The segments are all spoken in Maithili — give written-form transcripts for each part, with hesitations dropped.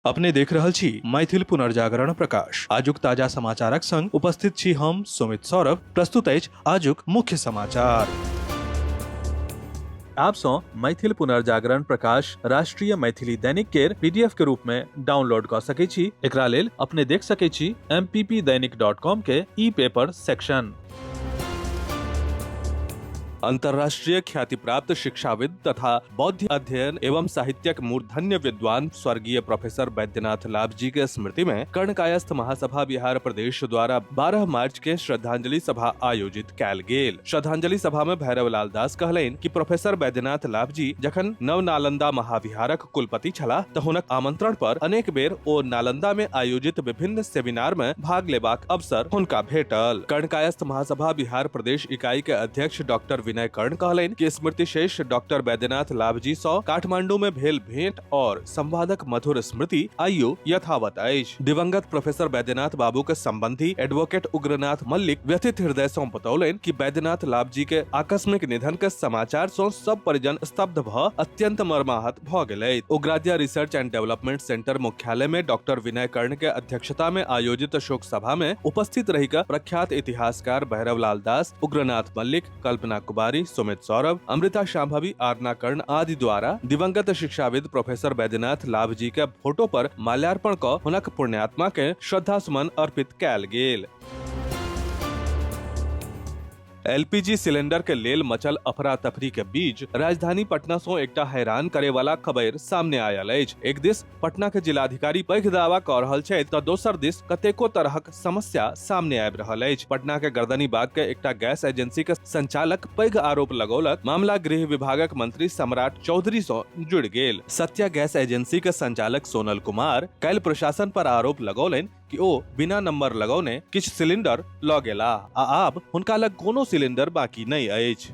अपने देख रहल छी मैथिल पुनर्जागरण प्रकाश। आजुक ताजा समाचारक संग उपस्थित छी हम सुमित सौरभ। प्रस्तुत अछि आजुक मुख्य समाचार। आप सँ मैथिल पुनर्जागरण प्रकाश राष्ट्रीय मैथिली दैनिक केर पीडीएफ के रूप में डाउनलोड कऽ सकै छी। एकरा लेल अपने देख सकै छी mppdainik.com के ई पेपर सेक्शन। अंतर्राष्ट्रीय ख्याति प्राप्त शिक्षाविद तथा बौद्ध अध्ययन एवं साहित्यक मूर्धन्य विद्वान स्वर्गीय प्रोफेसर बैद्यनाथ लाभ जी के स्मृति में कर्णकायस्थ महासभा बिहार प्रदेश द्वारा 12 मार्च के श्रद्धांजलि सभा आयोजित कैल गेल। श्रद्धांजलि सभा में भैरव लाल दास कहलनि कि प्रोफेसर बैद्यनाथ लाभ जी जखन नव नालंदा महाविहारक कुलपति छलाह त हुनक आमंत्रण पर अनेक बेर ओ नालंदा में आयोजित विभिन्न सेमिनार में भाग लेबाक अवसर हुनका भेटल। कर्णकायस्थ महासभा बिहार प्रदेश इकाई के अध्यक्ष डॉक्टर विनय कर्ण कहलनि कि स्मृति शेष डॉक्टर बैद्यनाथ लाभजी सँ काठमांडू में भेल भेंट और संवादक मधुर स्मृति आइयो यथावत अछि। दिवंगत प्रोफेसर बैद्यनाथ बाबू के संबंधी एडवोकेट उग्रनाथ मल्लिक व्यथित हृदय सँ बतौलनि कि बैद्यनाथ लाभजी के आकस्मिक निधन के समाचार सँ सब परिजन स्तब्ध भ अत्यंत मर्माहत भ गेलथि। Ugradya research and development centre मुख्यालय में डॉक्टर विनय कर्ण के अध्यक्षता में आयोजित शोक सभा में उपस्थित रही के प्रख्यात इतिहासकार भैरव लाल दास, उग्रनाथ मल्लिक, कल्पना कुमारी, सुमित सौरभ, अमृता शांभवी, आरना कर्ण आदि द्वारा दिवंगत शिक्षाविद प्रोफेसर बैद्यनाथ लाभ जी के फोटो पर माल्यार्पण क हुनक पुण्यात्मा के श्रद्धा सुमन अर्पित कैल गेल। एलपीजी सिलेंडर के लेल मचल अफरा तफरी के बीच राजधानी पटना सं एकटा हैरान करे वाला खबर सामने आयल अछि। एक दिस पटना के जिलाधिकारी पैघ दावा क रहल छथि त दोसर दिस कतेको तरहक समस्या सामने आबि रहल अछि। पटना के गर्दनी बाग के एकटा गैस एजेंसी के संचालक पैघ आरोप लगौलक। मामला गृह विभागक मंत्री सम्राट चौधरी सं जुड़ि गेल। सत्या गैस एजेंसी के संचालक सोनल कुमार काल्हि प्रशासन पर आरोप लगौलनि कि ओ बिना नंबर लगौने किछु सिलेंडर लऽ गेलाह आ आब हुनका लग कोनो सिलेंडर बाकी नहि अछि।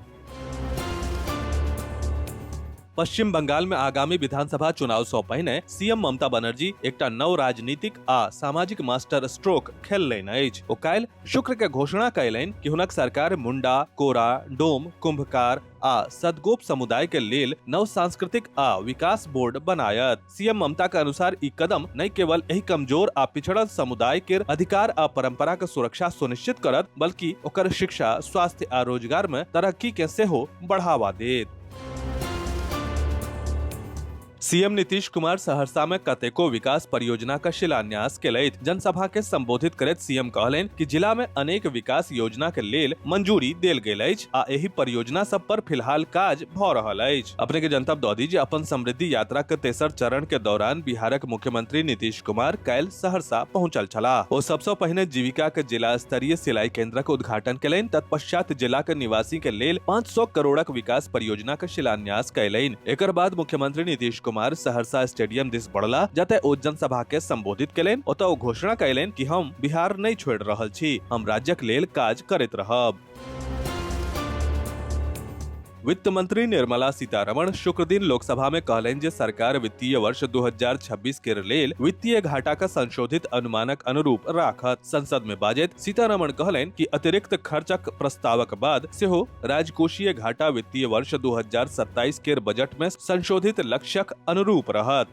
पश्चिम बंगाल में आगामी विधानसभा चुनाव सं पहिने सीएम ममता बनर्जी एकटा नव राजनीतिक आ सामाजिक मास्टर स्ट्रोक खेललनि अछि। ओ काल्हि शुक्र के घोषणा कयलनि कि हुनक सरकार मुंडा, कोरा, डोम, कुंभकार आ सदगोप समुदाय के लेल नव सांस्कृतिक आ विकास बोर्ड बनायत। सीएम ममता के अनुसार ई कदम न केवल एहि कमजोर आ पिछड़ल समुदाय के अधिकार आ परंपरा के सुरक्षा सुनिश्चित करत, बल्कि ओकर शिक्षा, स्वास्थ्य आ रोजगार में तरक्की के सेहो बढ़ावा देत। सीएम नीतीश कुमार सहरसा में कतेको विकास परियोजना का शिलान्यास केलथि। जनसभा के संबोधित करैत सीएम कहलनि कि जिला में अनेक विकास योजना के लेल मंजूरी देल गेल अछि आ एहि परियोजना सब पर फिलहाल काज भ रहल अछि। अपने के जनतब दऽ दी जे अपन समृद्धि यात्रा के तेसर चरण के दौरान बिहारक मुख्यमंत्री नीतीश कुमार काल्हि सहरसा पहुंचल छलाह। ओ सबसँ पहिने जीविका के जिला स्तरीय सिलाई केंद्रक उद्घाटन केलनि, तत्पश्चात जिला के निवासी के लेल 500 करोड़क विकास परियोजना के शिलान्यास कयलनि। एकर बाद मुख्यमंत्री नीतीश कुमार सहरसा स्टेडियम दिस बढ़ला, जतय ओ जनसभा के संबोधित केलनि। ओतय ओ घोषणा कयलनि कि हम बिहार नहि छोड़ि रहल छी, हम राज्यक लेल काज करैत रहब। वित्त मंत्री निर्मला सीतारमण शुक्रदिन लोकसभा में कहलनि जे सरकार वित्तीय वर्ष 2026 के लेल वित्तीय घाटा का संशोधित अनुमानक अनुरूप राखत। संसद में बाजैत सीतारमण कहलनि कि अतिरिक्त खर्चक प्रस्तावक बाद सेहो राजकोषीय घाटा वित्तीय वर्ष 2027 केर बजट में संशोधित लक्ष्यक अनुरूप रहत।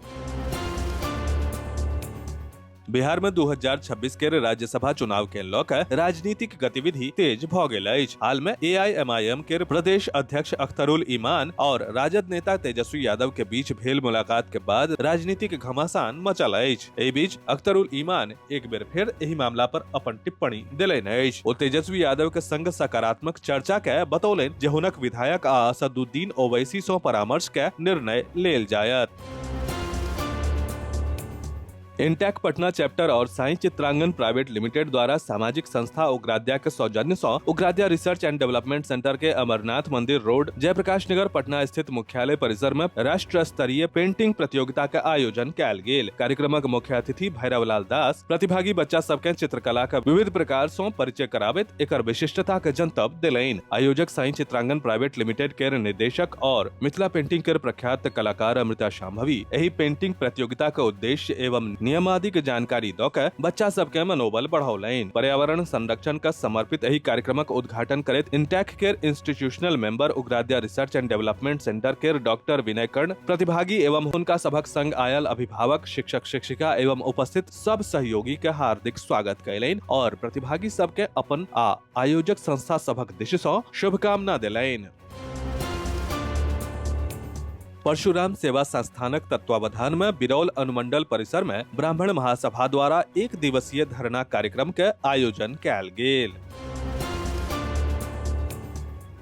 बिहार में 2026 के राज्यसभा चुनाव के लऽ कऽ राजनीतिक गतिविधि तेज भऽ गेल अछि। हाल में एआईएमआईएम के प्रदेश अध्यक्ष अख्तरुल ईमान और राजद नेता तेजस्वी यादव के बीच भेल मुलाकात के बाद राजनीतिक घमासान मचल अछि। एहि बीच अख्तरुल ईमान एक बेर फेर एहि मामला पर अपन टिप्पणी देलनि अछि। ओ तेजस्वी यादव के संग सकारात्मक चर्चा के बतौलनि जे हुनक विधायक आ असदुद्दीन ओवैसी सं परामर्श के निर्णय लेल जायत। इंटैक पटना चैप्टर और साई चित्रांगन प्राइवेट लिमिटेड द्वारा सामाजिक संस्था उग्राद्या के सौजन्य सं Ugradya research and development centre के अमरनाथ मंदिर रोड, जयप्रकाश नगर, पटना स्थित मुख्यालय परिसर में राष्ट्र स्तरीय पेंटिंग प्रतियोगिता के आयोजन कयल गेल। कार्यक्रमक मुख्य अतिथि भैरवलाल दास प्रतिभागी बच्चा सबके चित्रकला के विविध प्रकार सं परिचय कराबैत एकर विशिष्टता के जनतब देलनि। आयोजक साई चित्रांगन प्राइवेट लिमिटेड के निदेशक और मिथिला पेंटिंग के प्रख्यात कलाकार अमृता शांभवी एहि पेंटिंग प्रतियोगिता के उद्देश्य एवं नियम नियम आदि के जानकारी दऽ के बच्चा सबके मनोबल बढ़ौलनि। पर्यावरण संरक्षण के समर्पित एहि कार्यक्रमक उद्घाटन करैत इंटैक केर institutional member Ugradya research and development centre केर डॉक्टर विनय कर्ण प्रतिभागी एवं हुनका सभक संग आयल अभिभावक, शिक्षक, शिक्षिका एवं उपस्थित सब सहयोगी के हार्दिक स्वागत कयलनि और प्रतिभागी सबके अपन आ आयोजक संस्था सभक दिश सँ शुभकामना देलनि। परशुराम सेवा संस्थानक तत्वावधान में बिरौल अनुमंडल परिसर में ब्राह्मण महासभा द्वारा एक दिवसीय धरना कार्यक्रम के आयोजन कयल गेल।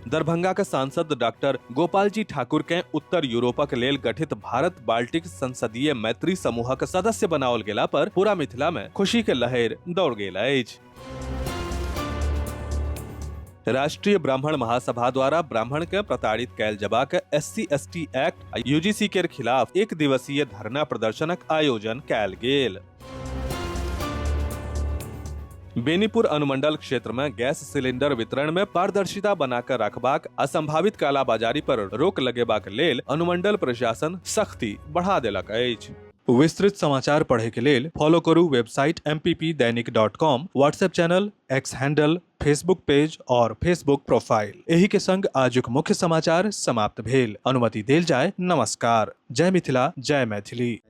दरभंगा के सांसद डॉक्टर गोपालजी ठाकुर के उत्तर यूरोपक लेल गठित भारत बाल्टिक संसदीय मैत्री समूहक सदस्य बनाओल गेला पर पूरा मिथिला में खुशी के लहर दौड़ गेल अछि। राष्ट्रीय ब्राह्मण महासभा द्वारा ब्राह्मण के प्रताड़ित कैल जबाक S C S T act आ यूजीसी के खिलाफ एक दिवसीय धरना प्रदर्शनक आयोजन कैल गेल। बेनीपुर अनुमंडल क्षेत्र में गैस सिलेंडर वितरण में पारदर्शिता बनाकर रखबाक आ संभावित कालाबाजारी पर रोक लगेबाक लेल अनुमंडल प्रशासन सख्ती बढ़ा देलक अछि। विस्तृत समाचार पढ़े के लेल फॉलो करू website mppdainik.com, WhatsApp channel, X handle, Facebook page और फेसबुक प्रोफाइल। एही के संग आजुक मुख्य समाचार समाप्त भेल। अनुमति देल जाय। नमस्कार। जय मिथिला, जय मैथिली।